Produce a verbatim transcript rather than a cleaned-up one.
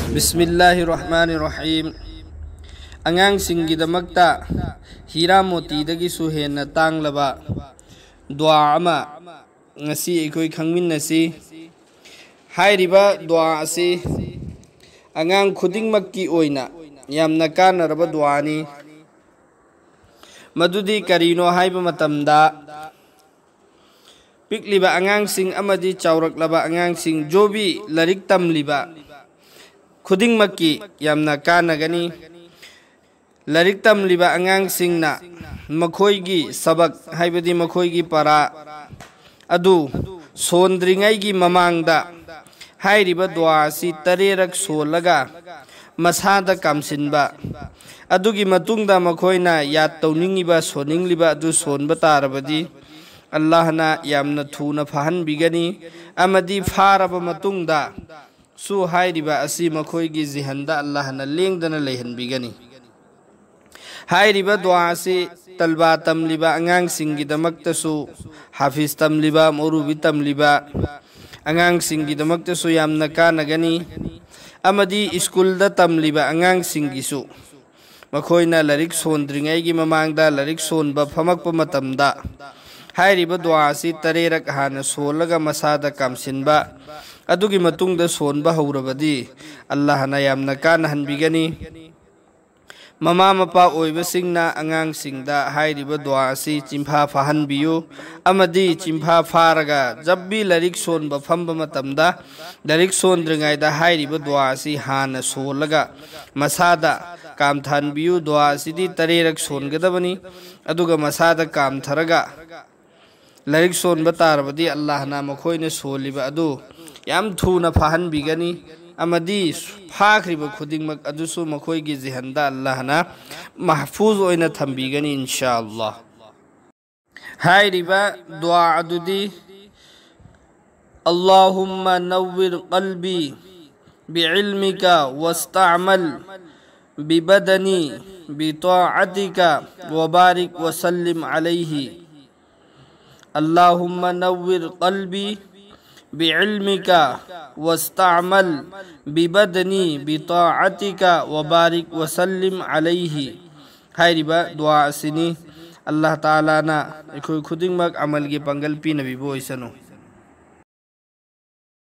ꯕꯤꯁꯃꯤꯜꯂꯥꯍꯤꯔ ꯔꯍꯃꯥꯅꯤꯔ ꯔꯍꯤꯝ꯫ ꯑꯉꯥꯡꯁꯤꯡꯒꯤꯗꯃꯛꯇ ꯍꯤꯔꯥ ꯃꯣꯇꯤꯗꯒꯤꯁꯨ ꯍꯦꯟꯅ ꯇꯥꯡꯂꯕ ꯗꯨꯋꯥ ꯑꯃ ꯉꯁꯤ ꯑꯩꯈꯣꯏ ꯈꯪꯃꯤꯟꯅꯁꯤ꯫ ꯍꯥꯏꯔꯤꯕ ꯗꯨꯋꯥ ꯑꯁꯤ ꯑꯉꯥꯡ ꯈꯨꯗꯤꯡꯃꯛꯀꯤ ꯑꯣꯏꯅ ꯌꯥꯝꯅ ꯀꯥꯟꯅꯔꯕ ꯗꯨꯋꯥꯅꯤ꯫ ꯃꯗꯨꯗꯤ ꯀꯔꯤꯅꯣ ꯍꯥꯏꯕ ꯃꯇꯝꯗ, ꯄꯤꯛꯂꯤꯕ ꯑꯉꯥꯡꯁꯤꯡ ꯑꯃꯗꯤ ꯆꯥꯎꯔꯛꯂꯕ ꯑꯉꯥꯡꯁꯤꯡ, ꯖꯣꯕꯤ ꯂꯥꯏꯔꯤꯛ ꯇꯝꯂꯤꯕ ꯈꯨꯗꯤꯡꯃꯛꯀꯤ ꯌꯥꯝꯅ ꯀꯥꯟꯅꯒꯅꯤ꯫ ꯂꯥꯏꯔꯤꯛ ꯇꯝꯂꯤꯕ ꯑꯉꯥꯡꯁꯤꯡꯅ ꯃꯈꯣꯏꯒꯤ ꯁꯕꯛ, ꯍꯥꯏꯕꯗꯤ ꯃꯈꯣꯏꯒꯤ ꯄꯔꯥ ꯑꯗꯨ ꯁꯣꯟꯗ꯭ꯔꯤꯉꯩꯒꯤ ꯃꯃꯥꯡꯗ ꯍꯥꯏꯔꯤꯕ ꯗꯨꯋꯥ ꯑꯁꯤ ꯇꯔꯦꯔꯛ ꯁꯣꯜꯂꯒ ꯃꯁꯥꯗ ꯀꯥꯝꯁꯤꯟꯕ, ꯑꯗꯨꯒꯤ ꯃꯇꯨꯡꯗ ꯃꯈꯣꯏꯅ ꯌꯥꯗ ꯇꯧꯅꯤꯡꯉꯤꯕ, ꯁꯣꯟꯅꯤꯡꯂꯤꯕ ꯑꯗꯨ ꯁꯣꯟꯕ ꯇꯥꯔꯕꯗꯤ, ꯑꯜꯂꯥꯍꯅ ꯌꯥꯝꯅ ꯊꯨꯅ ꯐꯍꯟꯕꯤꯒꯅꯤ꯫ ꯑꯃꯗꯤ ꯐꯥꯔꯕ ꯃꯇꯨꯡꯗ ꯁꯨ ꯍꯥꯏꯔꯤꯕ ꯑꯁꯤ ꯃꯈꯣꯏꯒꯤ ꯖꯤꯍꯟꯗ ꯑꯜꯂꯥꯍꯅ ꯂꯦꯡꯗꯅ ꯂꯩꯍꯟꯕꯤꯒꯅꯤ꯫ ꯍꯥꯏꯔꯤꯕ ꯗꯨꯋꯥ ꯑꯁꯤ ꯇꯜꯕꯥ ꯇꯝꯂꯤꯕ ꯑꯉꯥꯡꯁꯤꯡꯒꯤꯗꯃꯛꯇꯁꯨ, ꯍꯥꯐꯤꯖ ꯇꯝꯂꯤꯕ, ꯃꯧꯔꯨꯕꯤ ꯇꯝꯂꯤꯕ ꯑꯉꯥꯡꯁꯤꯡꯒꯤꯗꯃꯛꯇꯁꯨ ꯌꯥꯝꯅ ꯀꯥꯟꯅꯒꯅꯤ꯫ ꯑꯃꯗꯤ ꯁ꯭ꯀꯨꯜꯗ ꯇꯝꯂꯤꯕ ꯑꯉꯥꯡꯁꯤꯡꯒꯤꯁꯨ, ꯃꯈꯣꯏꯅ ꯂꯥꯏꯔꯤꯛ ꯁꯣꯟꯗ꯭ꯔꯤꯉꯩꯒꯤ ꯃꯃꯥꯡꯗ, ꯂꯥꯏꯔꯤꯛ ꯁꯣꯟꯕ ꯐꯝꯃꯛꯄ ꯃꯇꯝꯗ ꯍꯥꯏꯔꯤꯕ ꯗꯨꯋꯥ ꯑꯁꯤ ꯇꯔꯦꯔꯛ ꯍꯥꯟꯅ ꯁꯣꯜꯂꯒ ꯃꯁꯥꯗ ꯀꯥꯝꯁꯤꯟꯕ, ꯑꯗꯨꯒꯤ ꯃꯇꯨꯡꯗ ꯁꯣꯟꯕ ꯍꯧꯔꯕꯗꯤ ꯑꯜꯂꯥꯍꯅ ꯌꯥꯝꯅ ꯀꯥꯟꯅꯍꯟꯕꯤꯒꯅꯤ꯫ ꯃꯃꯥ ꯃꯄꯥ ꯑꯣꯏꯕꯁꯤꯡꯅ ꯑꯉꯥꯡꯁꯤꯡꯗ ꯍꯥꯏꯔꯤꯕ ꯗꯨꯋꯥ ꯑꯁꯤ ꯆꯤꯟꯐꯥ ꯐꯥꯍꯟꯕꯤꯌꯨ, ꯑꯃꯗꯤ ꯆꯤꯟꯐꯥ ꯐꯥꯔꯒ ꯖꯕ ꯚꯤ ꯂꯥꯏꯔꯤꯛ ꯁꯣꯟꯕ ꯐꯝꯕ ꯃꯇꯝꯗ, ꯂꯥꯏꯔꯤꯛ ꯁꯣꯟꯗ꯭ꯔꯤꯉꯩꯗ ꯍꯥꯏꯔꯤꯕ ꯗꯨꯋꯥ ꯑꯁꯤ ꯍꯥꯟꯅ ꯁꯣꯜꯂꯒ ꯃꯁꯥꯗ ꯀꯥꯝꯊꯍꯟꯕꯤꯌꯨ꯫ ꯗꯨꯋꯥ ꯑꯁꯤꯗꯤ ꯇꯔꯦꯔꯛ ꯁꯣꯟꯒꯗꯕꯅꯤ꯫ ꯑꯗꯨꯒ ꯃꯁꯥꯗ ꯀꯥꯝꯊꯔꯒ ꯂꯥꯏꯔꯤꯛ ꯁꯣꯟꯕ ꯇꯥꯔꯕꯗꯤ, ꯑꯜꯂꯥꯍꯅ ꯃꯈꯣꯏꯅ ꯁꯣꯜꯂꯤꯕ ꯑꯗꯨ ꯌꯥꯝ ꯊꯨꯅ ꯐꯥꯍꯟꯕꯤꯒꯅꯤ, ꯑꯃꯗꯤ ꯐꯥꯈ꯭ꯔꯤꯕ ꯈꯨꯗꯤꯡꯃꯛ ꯑꯗꯨꯁꯨ ꯃꯈꯣꯏꯒꯤ ꯖꯤꯍꯟꯗ ꯑꯜꯂꯥꯍꯅ ꯃꯍꯐꯨꯖ ꯑꯣꯏꯅ ꯊꯝꯕꯤꯒꯅꯤ, ꯏꯟꯁꯥ ꯑꯜꯂꯥꯍ꯫ ꯍꯥꯏꯔꯤꯕ ꯗꯨꯋꯥ ꯑꯗꯨꯗꯤ, اللهم نور قلبي بعلمك واستعمل ببدني بطاعتك وبارك وسلم عليه. اللهم نور قلبي بعلمك واستعمل ببدني بطاعتك وبارك وسلم عليه ꯍꯥꯏꯔꯤꯕ ꯗꯨꯋꯥ ꯑꯁꯤꯅꯤ꯫ ꯑꯜꯂꯥꯍ ꯇꯥꯂꯥꯅ ꯑꯩꯈꯣꯏ ꯈꯨꯗꯤꯡꯃꯛ ꯑꯃꯜꯒꯤ ꯄꯥꯡꯒꯜ ꯄꯤꯅꯕꯤꯕ ꯑꯣꯏꯁꯅꯨ꯫